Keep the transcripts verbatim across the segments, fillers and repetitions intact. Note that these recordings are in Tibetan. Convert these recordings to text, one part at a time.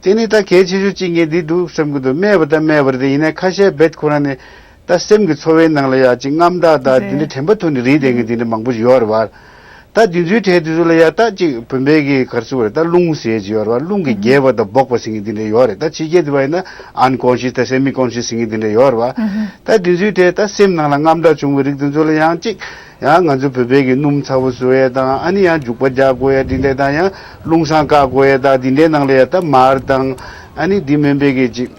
དེ་ནི་ད་གལ་ཆེ་ཤོས་གཅིག་ངས་འདི་འདུག་བསམ་གྱི་འདུག་སྨྲས་པ་ད་སྨྲས་པ་རེད། དེ་ཡིན་ན་ཁ་ཤས་རྦད་ཁོ་རང་ནས་ད་སེམས་ཀྱི་ཚོར་བའི་ནང་ལ་ཡ་གཅིག་རྔམ་སྟག་ད་རེད། འདི་འདྲ་དྲན་པ་ཐོག་ནས་རིག་བསྡད་མཁན་འདི་འདྲ་མང་པོ་ཞིག་ཡོད་རེད་བ། ད་འདི་ཚོའི་གྲས་འདི་ཚོ་ལ་ཡ་ད་གཅིག་བོད་པའི་གི་ག་རེ་ཟེར་དགོས་རེད། ད་རླུང་ཟེར་གྱི་ཡོད་རེད་བ། རླུང་གི་རྒྱས་པ་དང་འབོག་པ་ཟེར་མཁན་འདི་འདྲ་ཡོད་རེད། ད་ཕྱི་རྒྱལ་འདི་བ་ཡིན་ན་ཨན་ཀོན་ཤི་ཡས་དང་སེ་མི་ཀོན་ཤི་ཡས་ཟེར་མཁན་འདི་འདྲ་ཡོད་རེད་བ། ད་འདི་ཚོའི་གྲས་ད་སེམས་ནང་ལ་རྔམ་སྟག་བྱུང་བའི་རིགས་འདི་ཚོ་ལ་ཡང་གཅིག་ཡང་ང་ཚོ་བོད་པའི་གི་སྣུམ་ཚ་བོ་བཟོ་ཡས་དང་། ཨ་ནི་ཡང་རྒྱུག་པ་རྒྱག་དགོས་ཡས་འདི་འདྲ་དང་། ཡང་རླུང་སྲང་བཀག་དགོས་ཡས་དང་། འདི་འདྲའི་ནང་ལ་ཡ་ད་མར་དང་། ཨ་ནི་འདི་མིན་པའི་གི་ཅིག་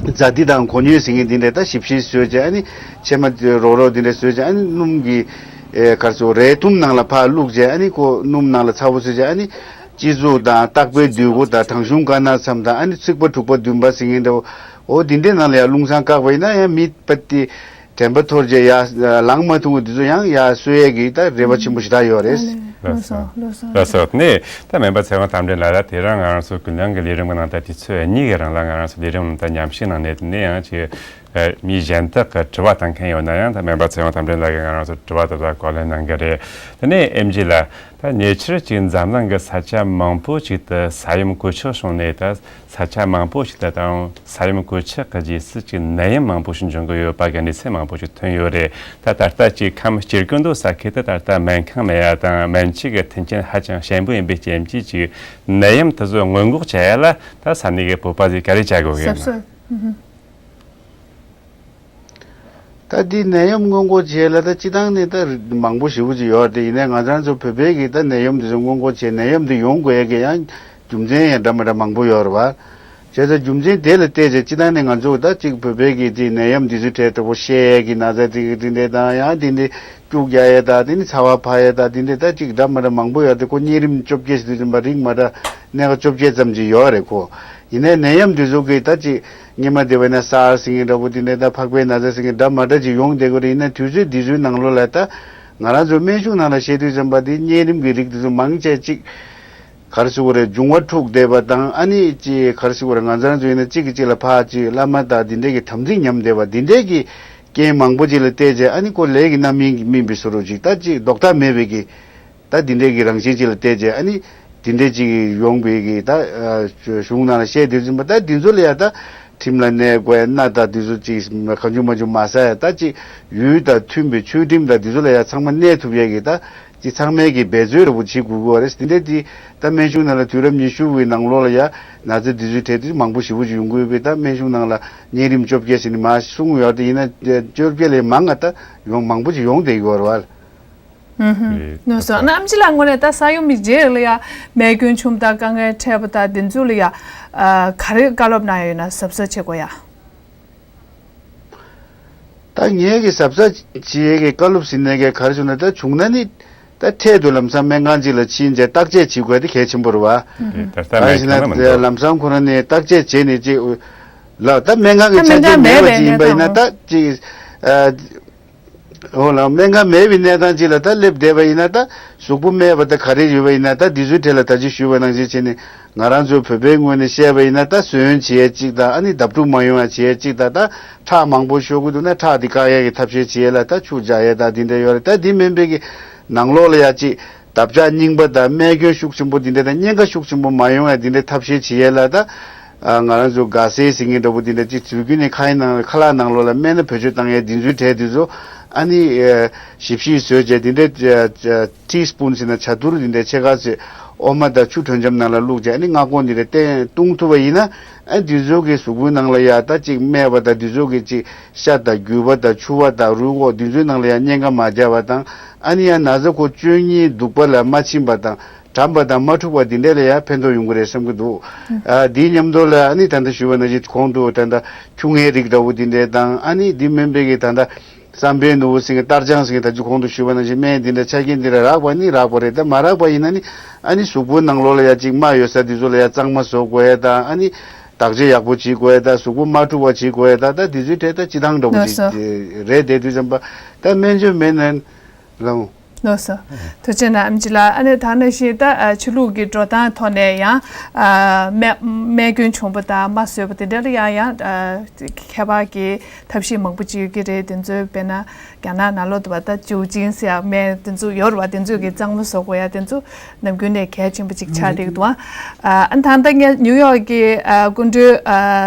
ཛ་ཏི་དང་གོ་སྙོད་ཟེར་མཁན་འདི་འདྲ་ད་ཞིབ་ཞིབ་བཟོས་བྱས། ཨ་ནི་ཕྱེ་མ་རོག་རོག་འདི་འདྲ་བཟོས་བྱས། ཨ་ནི་སྣུམ་གི་ཨེ་ག་རེ་ཟེར་དགོས་རེད། དུམ་ནང་ལ་ཕར་བླུགས་བྱས། ཨ་ནི་ཁོ་སྣུམ་ནང་ལ་ཚ་བོ་བཟོས་བྱས། ཨ་ནི་སྤྱི་གཙུག་དང་ལྟག་པའི་མདུད་སྒོ་དང་བྲང་གཞུང་དཀར་ནག་མཚམས་དང་། ཨ་ནི་ཚིགས་པ་དྲུག་པ་བདུན་པ་ཟེར་མཁན་འདྲ་བོ། འོ་འདི་འདྲའི་ནང་ལ་ཡ་རླུང་སྲང་བཀག་པ་ཡིན་ན་ཡང་མི་པ་དེ་དྲན་པ་འཐོར་རྗེས་ཡར་ལངས་མ་ཐུབ་པ་འདི་ཚོ་ཡང་ཡར་གསོ་ཡས་ཀྱི་ད་རེ་བ་ཆེན་པོ་ཞེ་དྲག་ཡོད་རེད། ལགས་སོ། ལགས་སོ། ལགས་སོ། ནས་ད་སྨན་པ་ཚེ་དབང་རྟ་མགྲིན་ལགས་ལ་དེ་རིང་ང་རང་ཚོ་ཀུན་གླེང་གི་ལས་རིམ་གྱི་ནང་ད་དུས་ཚོད་གཉིས་ཀྱི་རིང་ལ་ང་རང་ཚོ་ལས་རིམ་ནང་ད་མཉམ་ཞུགས་གནང་ནས། དེ་ནས་ཡང་ཅིག་ཨ་མི་གཞན་དག་གི་དྲི་བ་བཏང་མཁན་ཡོད་ན་ཡང་ད་སྨན་པ་ཚེ་དབང་རྟ་མགྲིན་ལགས་ཀྱིས་ང་རང་ཚོ་དྲི་བ་དེ་དག་གོ་ལེན་གནང་གི་རེད། དེ་ནས་ཨེམ་ཆི་ལགས། ད་ཉེ་ཆར་ཅིག་འཛམ་གླིང་གི་ས་ཆ་མང་པོ་ཅིག་ཏུ་ས་ཡོམ་གོད་ཆག་བྱུང་ནས། ད་ས་ཆ་མང་པོ་ཞིག་ཏུ་ད་རུང་ས་ཡོམ་གོད་ཆག་གི་རྗེས་སུ་ཅིག་ནད་ཡམས་མང་པོ་ཞིག་འབྱུང་གི་ཡོད་པ་གི་གནས་ཚུལ་མང་པོ་ཞིག་ཐོན་ཡོད་རེད། ད་ད་ལྟ་ཅིག་ཁམས་སྐྱེ་རྒུ་མདོ་ས་ཁུལ་དུ་ད་ལྟ་སྨན་ཁང་མེད་ཡ་དང་སྨན་བཅོས་ཀྱི་མཐུན་རྐྱེན་ཧ་ཅང་ཞན་པོ་ཡིན་པའི་རྐྱེན་གྱིས། ཅིག་ནད་ཡམས་དེ་ཚོ་སྔོན་འགོག་བྱེད་ཡ་ལ་ད་ས་གནས་ཀྱི་བོད་པ་ཚོས་ག་རེ་བྱ་དགོས་ཀྱི་ཡོད་ན། ད་འདི་ནད་ཡམས་སྔོན་འགོག་བྱེད་ལ་ད་སྤྱི་བཏང་ནས་ད་མང་པོ་ཞེ་པོ་ཅིག་ཡོད་རེད། ཡིན་ནའི་ང་རང་ཚོ་བོད་པའི་གི་ད་ནད་ཡམས་འདི་ཚོ་སྔོན་འགོག་བྱེད། ནད་ཡམས་འདི་ཡོང་དགོས་ཡ་གི་ཡང་རྒྱུ་མཚན་ཡང་འདྲ་མི་འདྲ་མང་པོ་ཡོད་རེད་བ། བྱས་ཙང་རྒྱུ་མཚན་དེ་ལ་བལྟས་ཚེ་སྤྱི་བཏང་ནས་ང་ཚོ་ད་ཅིག་བོད་པའི་གི་ཅིག་ནད་ཡམས་འདི་ཚོའི་གྲས་དེ་ཁོ་བཤལ་ཡས་ཀྱི་ན་ཚ་དེ་གི་དེ་འདྲས་དང་། ཡང་དེ་འདྲས་སྐྱུག་རྒྱག་ཡས་དང་། དེ་ནི་ཚ་བ་འཕར་ཡས་དང་། དེ་འདྲས་ད་ཅིག་འདྲ་མི་འདྲ་མང་པོ་ཡོད་དེ། ཁོ་གཉན་རིམས་བཅོ་བརྒྱད་ཟེར་དུས་ཙམ་པ་རིགས་མ་འདྲ་སྣ་ཁ་བཅོ་བརྒྱད་ཙམ་ཅིག་ཡོད་རེད་ཁོ། ཡིན་ནའི་ནད་ཡམས་འདི་ཚོ་གི་ད་ཅིག་སྔོན་མ་དེ་བས་ན་སཱར་ཟེར་མཁན་འདྲ་པོ་དེ་འདྲས་དང་། ཕག་པའི་ན་ཚ་ཟེར་མཁན་འདྲ་མ་འདྲ་ཅིག་ཡོང་བསྡད་ཀྱི་རེད། ཡིན་ན་དུས་ཚོད་འདི་ཚོའི་ནང་ལོགས་ལ་ད་ང་རང་ཚོའི་སྨན་གཞུང་ནང་ལ་བཤད་དུས་ཙམ་པ་དེ་གཉན་རིམས་ཀྱི་རིགས་དེ་ཚོ་མང་ཆེ་ཅིག་ག་རེ་ཟེར་དགོས་རེད། འབྱུང་བ་འཁྲུགས་བསྡད་པ་དང་། ཨ་ནི་ཅིག་ག་རེ་ཟེར་དགོས་རེད། ང་ཚོ་རང་ཚོ་ཡིན་ན་གཅིག་གིས་གཅིག་ལ་ཕར་ཅིག་བླ་མ་དང་དེ་འདྲས་ཀྱི་དམ་ཚིག་ཉམས་བསྡད་པ་དེ་འདྲས་ཀྱི་རྐྱེན་མང་པོ་ཅིག་ལ་བལྟས་རྗེས། ཨ་ནི་ཁོ་ལས་ཀྱི་རྣམ་སྨིན་གྱིས་སྨིན་པའི་བཟོ་འདྲ་ཅིག་ད་ཅིག་ལྡོག་ཐབས་མེད་པའི་གི་ད་འདི་འདྲའི་གི་རང་བཞིན་ཅིག་ལ་བལྟས་རྗེས། ཨ་ནི་འདི་འདྲའི་ཅིག་ཡོང་བའི་གི་ད་ཨ་གཞུང་ནང་ལ་བཤད་དུས་ཙམ་པ་ད་འདི་ཚོ་ལ་ཡ་ད་ཁྲིམས་ལ་གནས་དགོས་ཡ། སྣ་དང་འདི་ཚོ་ཅིག་གང་བྱུང་མང་བྱུང་མ་ཟ་ཡ། ད་ཅིག་ཡུལ་དང་མཐུན་པའི་ཆོས་ཁྲིམས་དང་འདི་ཚོ་ལ་ཡ་ཚང་མ་གནས་ཐུབ་ཡ་གི་ད་ཅིག་ཚང་མས་གི་འབད་རྩོལ་འདྲ་པོ་བྱེད་དགོས་ཀྱི་ཡོད་རེད། འདི་འདྲའི་དེ་ད་སྨན་གཞུང་ནང་ལ་དུས་རབས་ཉི་ཤུ་པའི་ནང་ལོགས་ལ་ཡ་ན་ཚ་འདི་ཚོའི་གྲས་དེ་མང་པོ་ཞེ་པོ་ཅིག་ཡོང་གི་ཡོད་པས། ད་སྨན་གཞུང་ནང་ལ་གཉན་རིམས་བཅོ་བརྒྱད་ཟེར་ནས་མར་གསུངས་ཡོད་རེད། ཡིན་ན་བཅོ་བརྒྱད་ལས་མང་ང་ད་ཡོང་མང་པོ་ཅིག་ཡོང་བསྡད་ཀྱི་ཡོད་རེད་བ། ཨུ་ཧུ། རེད། ནོར་སོང་། ཨ་ནི་ཨེམ་ཆི་ལགས་ངོས་ནས་ད་ས་ཡོམ་གྱི་རྗེས་ལ་ཡ་རྨས་སྐྱོན་བྱུང་དང་དཀའ་ངལ་འཕྲད་པ་དང་དེ་ཚོ་ལ་ཡ་ཨ་ག་རེ་བཀའ་སློབ་གནང་ཡ་ཡོད་ན་གཟབ་གཟབ་བྱེད་དགོས་ཡ། ད་ངས་གི་གཟབ་གཟབ་བྱེད་ཡ་གི་བཀའ་སློབ་ཟེར་ནས་གི་ག་རེ་ཟེར་ན། ད་བྱུང་ན་ནི་ད་འཕྲལ་དུ་ལམ་སང་སྨན་ཁང་ཅིག་ལ་ཕྱིན་བྱས་བརྟག་དཔྱད་བྱེད་དགོས་ཡ་དེ་གལ་ཆེན་པོ་རེད་བ། རེད། ད་ལྟ་གང་ཡིན་ཟེར་ན་ལམ་སང་ཁོ་རང་ནས་བརྟག་དཔྱད་བྱས་ནས་ཅིག་ལ་ད་སྨན་ཁང་གི་ཆ་རྐྱེན་མེད་པ་ཅིག་ཡིན་པ་ཡིན་ན་ད་ཅིག་ཨ། འོ་ལགས། སྨན་ཁང་མེད་པའི་གནས་སྟངས་ཅིག་ལ་ད་སླེབས་བསྡད་པ་ཡིན་ན། ད་གཟུགས་པོ་སྨས་པ་ད་ག་རེ་ཡོད་པ་ཡིན་ན། ད་འདི་ཚོའི་གྲས་ལ་ད་ཅི་ཞུས་པ་ནང་བཞིན་བྱས་ནས་ང་རང་ཚོའི་བོད་པའི་ངོས་ནས་བཤད་པ་ཡིན་ན། ད་ཟོན་བྱེད་ཡས་གཅིག་དང་། ཨ་ནི་བརྡབ་འཁྲུག་མ་ཡོང་བ་བྱེད་ཡས་གཅིག་དང་། ད་ཁྲག་མང་པོ་ཤོར་གི་འདུག་ན་ཁྲག་འདི་བཀག་ཡས་ཀྱི་ཐབས་ཤེས་བྱེད་ཡས་ལ་ད་ཆུ་འཇག་ཡས་དང་འདི་འདྲ་ཡོད་རེད། ད་འདི་མིན་པའི་གི་ནང་ལོགས་ལ་ཡ་གཅིག་བརྡབ་ཆག་རྙིང་པ་དང་རྨས་སྐྱོན་ཤུགས་ཆེན་པོ་འདི་འདྲ་དང་གཉན་ཁ་ཤུགས་ཆེན་པོ་མ་ཡོང་བ་འདི་འདྲའི་ཐབས་ཤེས་བྱེད་ཡས་ལ་ད། ཨ་ང་རང་ཚོ་ག་ཟེ་ཟེར་མཁན་འདྲ་པོ་འདི་འདྲ་ཅིག་དུས་རྒྱུན་ནས་ཁ་ཡི་ནང་ཁ་ལག་ནང་ལོགས་ལ་སྨན་སྣ་བེད་སྤྱོད་བཏང་ཡས་འདི་ཚོའི་གྲས་འདི་ཚོ་ཨ་ནི་ཨ་ཞིབ་ཞིབ་བཟོས་བྱས། འདི་འདྲའི་ཨ་ཨ་ཊི་སི་པུན་ཟེར་ན་ཇ་ཐུར་འདི་འདྲའི་ཕྱེད་ཀ་ཙམ་འོ་མ་དང་ཆུ་དྲོད་འཇམ་ནང་ལ་བླུགས་བྱས། ཨ་ནི་མངལ་སྒོ་འདི་འདྲ་བསྟེན་བཏུང་ཐུབ་པ་ཡིན་ན། ཨ་འདི་ཚོ་གི་གཟུགས་པོའི་ནང་ལ་ཡ་ད་ཅིག་སྨས་པ་དང་འདི་ཚོ་གི་ཅིག་ཤ་དང་རྒྱུས་པ་དང་ཕྱུ་པ་དང་རུས་ཁོག་འདི་ཚོའི་ནང་ལ་ཡ་གཉན་ཁ་མ་རྒྱག་པ་དང་། ཨ་ནི་ཡང་ན་ཚ་ཁོ་བཅོས་ཉེས་སྡུག་པ་ལ་མ་ཕྱིན་པ་དང་། གྲམ་པ་དང་མ་འཁྲུགས་པ་འདི་འདྲ་ལ་ཡང་ཕན་ཐོགས་ཡོང་གི་རེད་བསམ་གྱི་འདུག་ཨ་འདིའི་མཉམ་དུ་ལ་ཨ་ནི་ད་ལྟ་ཞུས་པ་ནང་བཞིན་གོང་དུ་ད་ལྟ་ཁྱུང་ངན་རིགས་འདྲ་བོ་འདི་འདྲ་དང་། ཨ་ནི་འདི་མིན་པའི་གི་ད་ལྟ་བསམ་པའི་ནུ་བོ་ཟེར་མཁན་གཏར་ཆང་ཟེར་མཁན་ད་ཅི་གོང་དུ་ཞུས་པ་ནང་བཞིན་སྨན་འདི་འདྲ་ཆ་རྐྱེན་འདི་འདྲ་རག་པ་ནི་རག་པ་རེད། ད་མ་རག་པ་ཡིན་ན་ནི་ཨ་ནི་གཟུགས་པོའི་ནང་ལོགས་ལ་ཡ་གཅིག་རྨ་ཡོད་ས་འདི་ཚོ་ལ་ཡ་གཙང་མ་བཟོ་དགོས་ཡ་དང་། ཨ་ནི་བརྟག་དཔྱད་ཡག་པོ་བྱེད་དགོས་ཡ་དང་། གཟུགས་པོ་མ་འཁྲུགས་པ་བྱེད་དགོས་ཡ་དང་། ད་འདི་ཚོའི་གྲས་ད་སྤྱི་བཏང་འདྲ་བོ་ཅིག་རེད་བསྡད་དུས་ཙམ་པ་ད་སྨན་བཅོས་མེད་ན་ལ། ལགས་སོ། ཐུགས་རྗེ་གནང་ཨེམ་ཆི་ལགས། ཨ་ནི་ད་ནང་བཞིན་ད་ཨ་ཆོས་ལུགས་ཀྱི་འགྲོ་སྟངས་ཐོག་ནས་ཡང་ཨ་རྨས་རྨས་སྐྱོན་བྱུང་བ་དང་རྨ་བཟོས་པ་དེ་འདྲ་ལ་ཡང་ཡང་ཨ་ཁྱད་པར་གྱི་ཐབས་ཤེས་མང་པོ་ཅིག་ཡོད་ཀྱི་རེད། དེ་ཚོའི་དཔེར་ན་རྒྱ་ནག་ནང་ལོགས་དུ་བ་ད་ཅིའུ་ཅིན་ཟེར་ཡ་རྨས་དེ་ཚོ་ཡོད་རེད་བ། དེ་ཚོས་ཀྱི་གཙང་མ་བཟོ་དགོས་ཡ་དེ་ཚོ་ནམ་རྒྱུན་ནས་གལ་ཆེན་པོ་ཅིག་ཆགས་བསྡད་ཀྱི་འདུག་ཨ། ཨ་ནི་ད་ལྟ་ངས་ནིའུ་ཡོག་གི་ཨ་སྐུ་མགྲོན་ཨ་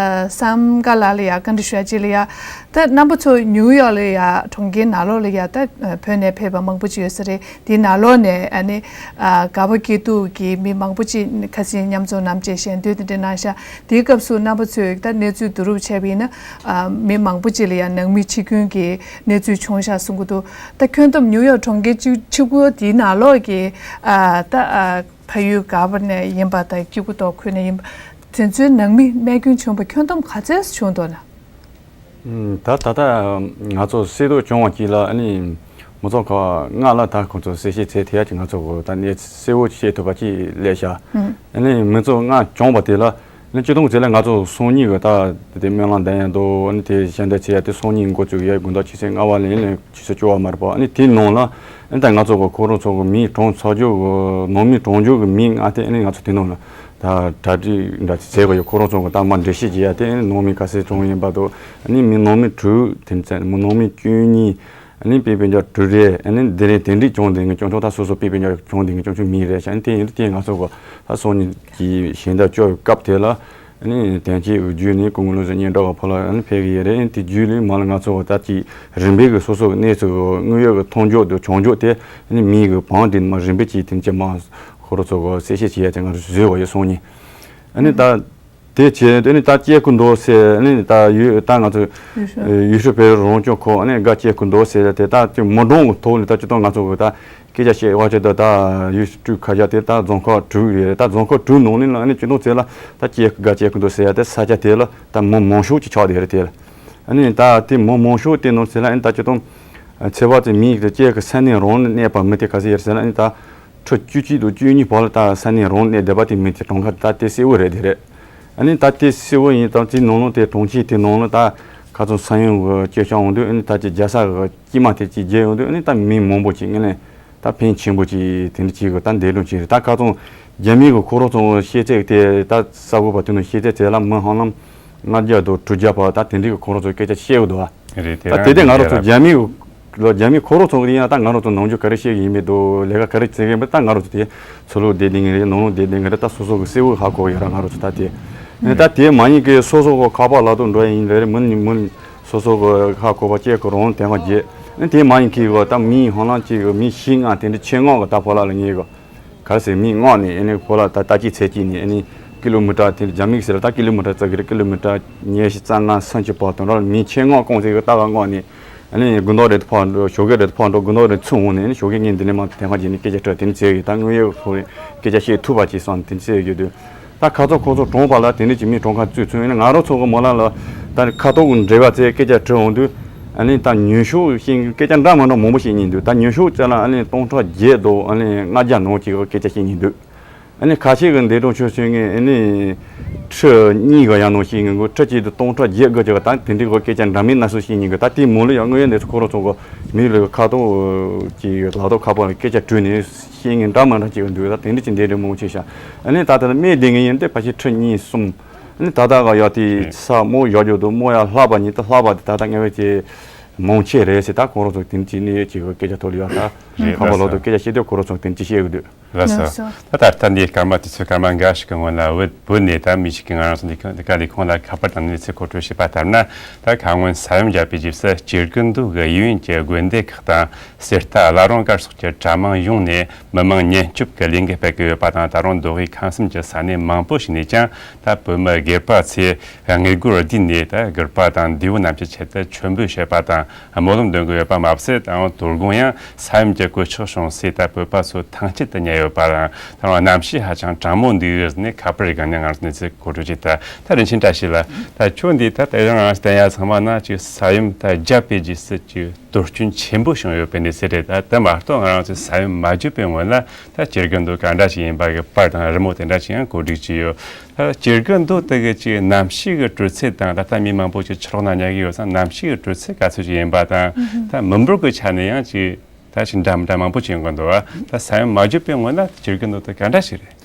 བསམ་དགའ་ལགས་ལ་ཡ་བཀའ་འདྲི་ཞུ་ཡ་ཅིག་ལ་ཡ། ད་རྣམ་པ་ཚོ་ནིའུ་ཡོག་ལ་ཡ་གྲོང་ཁྱེར་ནང་ལོགས་ལ་ཡ་ད་བོད་ནས་ཕེབས་པ་མང་པོ་ཅིག་ཡོད་ས་རེད། དེའི་ནང་ལོགས་ནས་ཨ་ནི་ཨ་དགའ་པོ་སྐྱིད་སྡུག་གི་མི་མང་པོ་ཅིག་ཁ་སང་མཉམ་འཛོམས་གནང་བྱས་ཞལ་འདོན་དེ་འདྲ་གནང་ཤག་དེའི་སྐབས་སུ་རྣམ་པ་ཚོས་ད་གནས་ཚུལ་བསྡུ་རུབ་བྱས་པ་ཡིན་ན་ཨ་མི་མང་པོ་ཅིག་ལ་ཡ་ནང་མི་འཆི་སྐྱོན་གྱི་གནས་ཚུལ་བྱུང་ཤག་གསུང་གི་འདུག་ད་ཁྱོན་བསྡོམས་ནིའུ་ཡོག་གྲོང་ཁྱེར་གཅིག་གཅིག་པོ་དེའི་ནང་ལོགས་ཀྱི་ཨ་ད་ཨ་ཕ་ཡུལ་ག་པ་ནས་ཡིན་པ་དང་སྐྱེ་དགུ་ཐོག་ཁུལ་ནས་ཡིན་པ་དེ་ཚོའི་ནང་མི་རྨས་སྐྱོན་བྱུང་བ་ཁྱོན་བསྡོམས་ག་ཚོད་བྱུང་འདུག་ན། ད་ད་ལྟ་ང་ཚོ་གསལ་སྟོན་བྱུང་བ་གཅིག་ལ་ཨ་ནི་མི་ཚོགས་ཁག་ལྔ་ལ་ད་ཁོང་ཚོ་གསལ་བཤད་བྱས་ཐེ་ཡ་ཅིག་ང་ཚོ་གི་ད་གནས་གསལ་བོ་བཤད་ཐུབ་པ་ཅིག་སླེབས་ཤག་ཨ་ནི་མི་ཚོགས་ལྔ་བྱུང་བ་དེ་ལ་ཨ་ནི་སྤྱི་བཏང་ཚེ་ལ་ང་ཚོ་སང་ཉིན་གི་ད་དེ་སྨོན་ལམ་འདོན་ཡ་འདུག་ཨ་ནི་དེ་ཞལ་འདེབས་བྱེད་ཡ་དེ་སང་ཉིན་འགོ་བཙུགས་ཡ་དགོང་དག་ཆུ་ཚོད་ལྔ་པ་ལ་ཡིན་ལ་ཆུ་ཚོད་བཅུ་པ་མ་རེད་པ། ཨ་ནི་དེའི་ནང་ལ་ཨ་ནི་ད་ང་ཚོ་གི་ཁོ་རང་ཚོ་གི་མི་གྲངས་ཚ་རྒྱུ་གི་ནང་མི་གྲངས་རྒྱུ་གི་མི་ལྔ་དེ་ཨ་ནི་ང་ཚོ་དེ་ནང་ལ་ད་གྲ་སྒྲིག་འདྲ་བྱས་པ་ཡོད། ཁོ་རང་ཚོ་གི་ད་མ་འགྲེལ་བཤད་བྱེད་ཡ་དེ་ནང་མི་ག་ཚོད་གྲོངས་ཡིན་པ་དང་ཨ་ནི་མི་ནང་མི་དྲུག་དེ་ཚོ་མི་ནང་མི་བཅུ་གཉིས་ཨ་ནི་དཔེ་དཔེ་འཇོག་དྲུག་རེད། ཨ་ནི་དེ་རེད་དེ་འདྲའི་གྱོང་དེ་ངས་གྱོང་ཆུང་ད་སོ་སོ་དཔེ་དཔེ་འཇོག་གྱོང་དེ་ངས་གྱོང་ཆུང་མི་རེད་ཤག་ཨ་ནི་དེ་ཡིན་དུས་དེ་ང་ཚོ་གི་ད་སང་ཉིན་གྱི་ཞལ་འདེབས་བཅར་བའི་སྐབས་དེ་ལ་ཨ་ནི་དོན་གཅིག་བརྒྱུད་ནས་སྐུ་ངོ་བློ་བཟང་སྙན་གྲགས་ཕོ་ལགས་ཨ་ནི་ཕེབས་ཀྱི་ཡོད་རེད། ཨ་ནི་དེ་བརྒྱུད་ནས་མ་ལ་ང་ཚོ་གི་ད་ཅིག་རིམ་པས་གི་སོ་སོ་གི་གནས་ཚུལ་གི་དངོས་ཡོད་གི་མཐོང་འཇོག་དང་བྱུང་འཇོག་དེ་ཨ་ནི་མི་གི་བང་དེ་མ་རིམ་པས་ཀྱིས་དེ་ཚོ་མ་ཁོ་རང་ཚོ་གི་གསལ་བཤད་བྱེད་ཡ་དེ་ང་ཚོ་བཟོས་པ་ཡོད། སང་ཉིན་ཨ་ནི་ད། དེ་བྱས་ཨ་ནི་ད་སྐྱེ་དགུ་འདུག་ཟེར་ཨ་ནི་ད་ཡུལ་ད་ང་ཚོ་ཡུལ་ཤུལ་བོད་རང་སྐྱོང་ཁུལ་ཨ་ནི་སྒར་སྐྱེ་དགུ་འདུག་ཟེར་དེ་ད་ཅིག་མི་གྲངས་ཀྱི་ཐོག་ནས་ད་སྤྱི་བཏང་ང་ཚོ་གི་ད་སྐད་ཆ་བཤད་བ་ཆེད་དུ་ད་ཡུལ་དྲུག་ཁ་ཤས་དེ་ད་རྫོང་ཁག་དྲུག་རེད། ད་རྫོང་ཁག་དྲུག་ནང་ནས་ལ་ཨ་ནི་སྤྱི་བཏང་ཚེ་ལ་ད་སྐྱེ་དགུ་སྒར་སྐྱེ་དགུ་འདུག་ཟེར་ཡ་དེ་ས་ཆ་དེ་ལ་ད་མི་མང་ཤོས་ཅིག་ཆགས་བསྡད་རེད། དེ་ལ་ཨ་ནི་ད་དེ་མི་མང་ཤོས་དེ་ནང་ཚེ་ལ་ཨ་ནི་ད་སྤྱི་བཏང་ཚེ་བ་དེ་མི་ཡིག་དེ་སྐྱེ་གི་ས་གནས་རང་ལ་གནས་པ་མི་དེ་ག་ཚོད་ཡོད་ཟེར་ན་ཨ་ནི་ད། ཁྲི་བཅུ་གཅིག་དང་བཅུ་གཉིས་བར་ལ་ད་ས་གནས་རང་གནས་བསྡད་པ་དེ་མི་དེ་གྲངས་ཀ་ད་དེ་གསལ་བོ་རེད་དེ་རེད། ཨ་ནི་ད་དེ་གསལ་བོ་ཡིན་ཙང་དེ་ནང་ལོགས་དེ་གྲོང་ཁྱེར་དེ་ནང་ལོགས་ད་ཁ་སང་ས་ཡོམ་གི་སྐྱོ་ཤོས་འོང་དུས་ཨ་ནི་ད་ཅིག་རྒྱལ་ས་གི་དཀྱིལ་མ་དེ་ཅིག་བརྒྱབ་ཡོང་དུས་ཨ་ནི་ད་མི་མང་པོ་ཅིག་ངེས་ལེན་ད་ཕན་ཆེན་པོ་ཅིག་དེ་འདྲ་ཅིག་གི་ད་འདས་གྲོངས་ཅིག་རེད། ད་ཁ་སང་རྒྱ་མི་གི་ཁོ་རང་ཚོ་ཤེས་ཚད་དེ་ད་ས་གོ་བ་དེ་ནང་ཤེས་ཚད་དེ་ལ་མི་ཧང་ལམ་ལྔ་བརྒྱ་དང་དྲུག་བརྒྱ་བར་ད་དེ་འདྲ་གི་ཁོ་རང་ཚོ་སྐད་ཆ་བཤད་གི་འདུག་ཨ། རེད་དེ་ད་དེ་དེ་ང་རང་ཚོ་རྒྱ་མི་ལ་རྒྱ་མི་ཁོ་རང་ཚོ་གི་ཡིན་ན་ད་ང་རང་ཚོ་ནམ་རྒྱུན་ག་རེ་བཤད་ཀྱི་ཡིན་མི་འདུག་ལས་ཀ་ག་རེ་བྱེད་ཀྱི་ཡིན་མི་ད་ང་རང་ཚོ་དེ་ཚུར་ལོག་བསྡད་བསྡད་ངེས་རེད། ནང་ལོགས་བསྡད་བསྡད་ངེས་རེད། ད་སོ་སོ་གི་གསལ་བོ་ཧ་གོ་ཡོད་ར། ང་རང་ཚོ་ད་དེ་ཨ་ནི་ད་དེ་མ་ཡིན་གི་སོ་སོ་གི་ཁ་པར་ལག་ཐོག་འགྲོ་ཡ་ཡིན་རེད། མི་ནི་མི་སོ་སོ་གི་ཧ་གོ་བ་སྐྱེ་གི་རང་དེ་མ་བརྗེད་ཨ་ནི་དེ་མ་ཡིན་གི་གི་ད་མི་ཧང་ལང་གཅིག་གི་མི་བཞི་ལྔ་དེ་འདྲ་ཆེད་མངགས་གི་ད་ཕོ་ལགས་ལ་ངེས་གི་ག་རེ་ཟེར་མི་མངགས་ནས་ཨ་ནི་ཕོ་ལགས་ད་ལྟ་ཅི་ཚེ་གཅིག་ནས་ཨ་ནི་ཀི་ལོ་མི་ཊར་དེ་རྒྱ་མི་ཟེར་ད་ཀི་ལོ་མི་ཊར་བརྩི་གི་རེད། ཀི་ལོ་མི་ཊར་ཉི་ཤུ་རྩ་ལྔ་སུམ་ཅུ་བར་དུ་ར་མི་ཆེད་མངགས་ཀུང་སི་གི་ལྟ་ག་མངགས་ནས་ཨ་ནི་དགོང་དག་རེ་ཕར་འགྲོ་ཞོགས་ཀས་རེ་ཕར་འགྲོ་དགོང་དག་རེ་ཚུར་འོང་ནས་ཨ་ནི་ཞོགས་ཀས་ངས་འདི་ནས་མར་དེ་ཕར་བྱས་ནས་སྐད་ཆ་དྲིས་དེ་འདྲ་བྱས་ཡོད། ད་དངོས་ཡོད་ཁོ་རེ་སྐད་ཆ་བཤད་ཐུབ་པ་ཅིག་བསམ་དེ་འདྲ་བྱས་ཡོད་དུས་ད་ཁ་ཚོ་ཁོ་ཚོ་གྲོངས་པ་ལ་དེ་འདྲ་ཅིག་མི་གྲངས་ཀ་བཙུད་ཚུལ་ཨ་ནི་ང་རང་ཚོ་གི་མོ་ལ་ལ་ད་ཁ་ཐོག་གི་འབྲེལ་བ་ཚེ་སྐད་ཆ་དྲིས་འོང་དུས། ཨ་ནི་ད་ཉུང་ཤོས་ཤིག་སྐད་ཆ་འདྲ་མི་འདྲ་མང་པོ་ཞིག་ཉན་འདུག་ད་ཉུང་ཤོས་ཅིག་ལ་ཨ་ནི་སྟོང་ཕྲག་བརྒྱད་དང་ཨ་ནི་ལྔ་བརྒྱ་ནང་ཅིག་གི་སྐད་ཆ་ཞིག་ཉན་འདུག་ཨ་ནི་ཁ་ཤས་ཀྱི་འདས་གྲོངས་ཆོག་ཆོག་ངས་ཨ་ནི་ཁྲི་གཉིས་གི་ཡང་ནང་ཞིག་ངན་གོ་ཁྲི་གཅིག་དང་སྟོང་ཕྲག་བརྒྱད་དགུ་ཅིག་གི་ད་དེ་འདྲའི་གི་སྐད་ཆ་འདྲ་མིན་སྣ་ཚོགས་ཞིག་ཉན་གི་ད་དེ་མོ་ལ་ཡང་དངོས་ཡོད་འདི་ཚོ་ཁོ་རང་ཚོ་གི་མི་ལ་ཁ་ཐོག་ཅིག་ལག་ཐོག་ཁ་པར་ལ་སྐད་ཆ་དྲིས་ནས་ཤེས་ངན་འདྲ་མི་འདྲ་ཅིག་འདུག་ད་དེ་འདྲ་ཅིག་འདས་གྲོངས་མང་པོ་ཆེ་ཤག་ཨ་ནི་ད་ལྟ་སྨན་བསྡད་མཁན་ཡིན་ཏེ་ཕལ་ཆེར་ཁྲི་གཉིས་གསུམ། ཨ་ནི་ད་ལྟ་ག་ཡག་དེ་ས་རྨོ་ཡག་རྒྱུ་དང་རྨོ་ཡག་ལྷག་པ་ཉིད་དུ་ལྷག་པ་དེ་ད་ལྟ་ངེས་པ་ཅིག་མང་ཆེ་རེད་ཟེར། ད་ཁོང་རང་ཚོ་དེ་འདྲ་ཅིག་གནས་ཡོད་ཅིག་གི་སྐད་ཆ་ཐོག་ལ་ཡོད། ད་རེད་ཁ་པར་ལག་ཐོག་སྐད་ཆ་བཤད་དུས་ཁོང་རང་ཚོ་དེ་འདྲ་ཅིག་བཤད་གི་འདུག་ལགས་སོ། ལགས་སོ། ད་ད་ལྟ་འདི་སྐར་མ་དུས་ཚོད་སྐར་མ་འགའ་ཞིག་གི་སྔོན་ལ་བོད་བོད་ནས་ད་མི་ཞིག་གིས་ང་རང་ཚོ་འདི་ག་འདི་ག་ལས་ཁོང་ལ་ཁ་པར་དང་གནས་ཚུལ་མཁོ་སྤྲོད་བྱས་པ་ལྟར་ན། ད་ཁ་སྔོན་ས་ཡོམ་བརྒྱབ་པའི་རྗེས་སུ་སྐྱེ་རྒུ་མདོ་གི་གཡས་གཡོན་གྱི་དགོན་སྡེ་ཁག་དང་། གསེར་རྟ་བླ་རུང་སྒར་སོགས་ཀྱི་གྲྭ་མང་ཡོངས་ནས་མི་མང་ཉེན་སྐྱོབ་ཀྱི་ལས་འགུལ་སྤེལ་གྱི་ཡོད་པ་དང་། ད་རུང་མདོ་དབུས་ཁམས་གསུམ་གྱི་ས་གནས་མང་པོ་ཞིག་ནས་ཀྱང་ད་བོད་མི་སྒེར་པ་ཚོས་དངུལ་སྒོར་བསྡུས་ནས་ད་སྒེར་པ་དང་འདས་པོ་རྣམས་ཀྱི་ཆེད་དུ་མཆོད་འབུལ་བྱེད་པ་དང་སྨོན་ལམ་འདོན་གྱི་ཡོད་པ་མ་ཟད། ད་རུང་དོ་དགོང་ཡང་ས་ཡོམ་གྱི་གོད་ཆག་བྱུང་སའི་ད་བོད་པ་ཚོ་ཐང་ཆད་དུ་ཉར་ཡོད་པ་དང་། ད་རུང་གནམ་གཤིས་ཧ་ཅང་གྲང་མོ་འདུག་ཟེར་ནས་ཁ་པར་སྒང་ནས་ང་ཚོ་གནས་ཚུལ་མཁོ་སྤྲོད་བྱས། ད་ད་རིན་ཆེན་བཀྲ་ཤིས་ལགས། ད་ཁྱོད་འདི་ད་དེ་རིང་ང་ཚོ་བསྟན་ཡ་ཚང་མ་ན་ཅིག་ས་ཡོམ་ད་བརྒྱབ་པའི་རྗེས་སུ་ཅིག་གཏོར་སྐྱོན་ཆེན་པོ་བྱུང་ཡོད་པའི་གནས་ཚུལ་རེད། ད་དེ་མ་གཏོགས་ང་རང་ཚོའི་ས་ཡོམ་མ་བརྒྱབ་པའི་སྔོན་ལ་ད་སྐྱེ་རྒུ་མདོ་ག་འདྲ་ཞིག་ཡིན་པ་གི་པར་དང་རི་མོ་དེ་འདྲ་ཞིག་ཡང་གོ་སྒྲིག་བྱས་ཡོད། ད་སྐྱེ་རྒུ་མདོ་དེ་གི་ཅིག་གནམ་གཤིས་གི་དྲོད་ཚད་དང་། ད་ལྟ་མི་མང་པོ་ཅིག་ཕྱི་ལོགས་ན་ཉལ་གི་ཡོད་ཙང་གནམ་གཤིས་གི་དྲོད་ཚད་ག་ཚོད་ཅིག་ཡིན་པ་དང་། ད་མི་འབོར་གི་ཆ་ནས་ཡང་ཅིག་ ད་ཅིག་འདྲ་མི་འདྲ་མང་པོ་ཅིག་ཡོང་གི་འདུག་བ། ད་ས་ཡོམ་མ་བརྒྱབ་པའི་སྔོན་ལ་བྱེད་ཀྱི་འདུག་ད་ག་འདྲ་ཞིག་རེད།